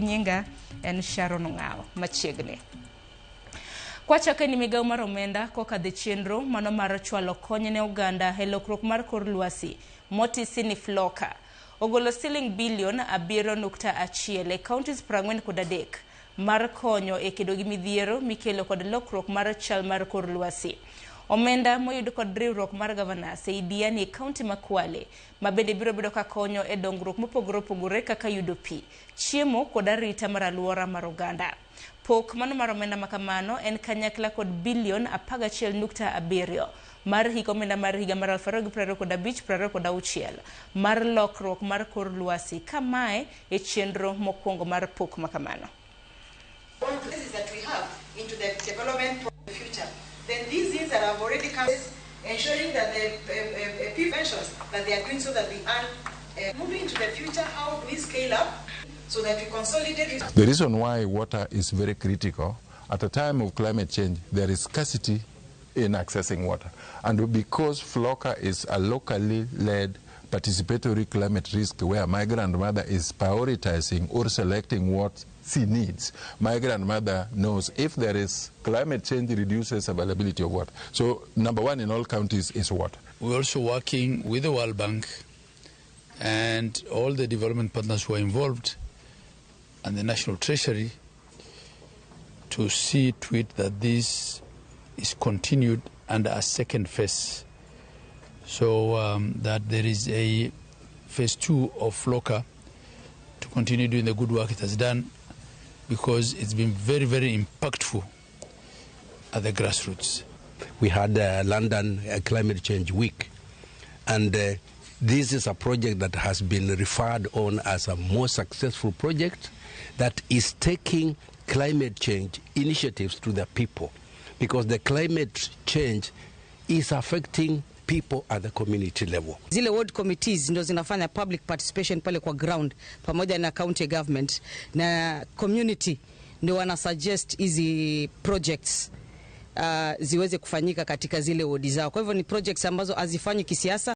Nyinga en Sharon Ong'awo machiegni. Kwachake ni migawo mar omenda kokadho e chenro mano mar chwalo kony ne oganda e lokruok mar kor lwasi motisi ni FLLoCA ogolo siling bilion 7.1 e counties 43 mar konyo e kedo gi midhiero mikelo kod lokruok mar chal mar kor lwasi. Omenda moyud kod riwruok mar governors ei Diani e county ma Kwale ma bende biro bedo ka konyo e dongruok mopogore opogore kaka yudo pi, chiemo kod arita mar aluora mar oganda. Pok mano mar omenda ma kamano en kanyakla kod bilion 11.7 mar hik omenda mar higa mar 2025-26 mar lokruok mar kor lwasi ka mae e chenro mokwongo mar pok ma kamano. That we have into the development of the future. Then these things that have already come, ensuring that the preventions that they are doing so that we earn, moving into the future, how do we scale up so that we consolidate? The reason why water is very critical, at a time of climate change, there is scarcity in accessing water. And because FLLoCA is a locally led participatory climate risk where my grandmother is prioritizing or selecting what she needs, my grandmother knows if there is climate change reduces availability of water. So number one in all counties is water. We're also working with the World Bank and all the development partners who are involved and the National Treasury to see to it that this is continued under a second phase, so that there is a phase two of FLLoCA to continue doing the good work it has done, because it's been very, very impactful at the grassroots. We had London Climate Change Week, and this is a project that has been referred on as a more successful project that is taking climate change initiatives to the people, because the climate change is affecting people at the community level. Zile ward committees ndo zinafanya public participation pale kwa ground pamoja na county government na community ndio wana suggest hizi projects ziweze kufanyika katika zile wodi zao. Kwa hivyo ni projects ambazo hazifanywi kisiasa.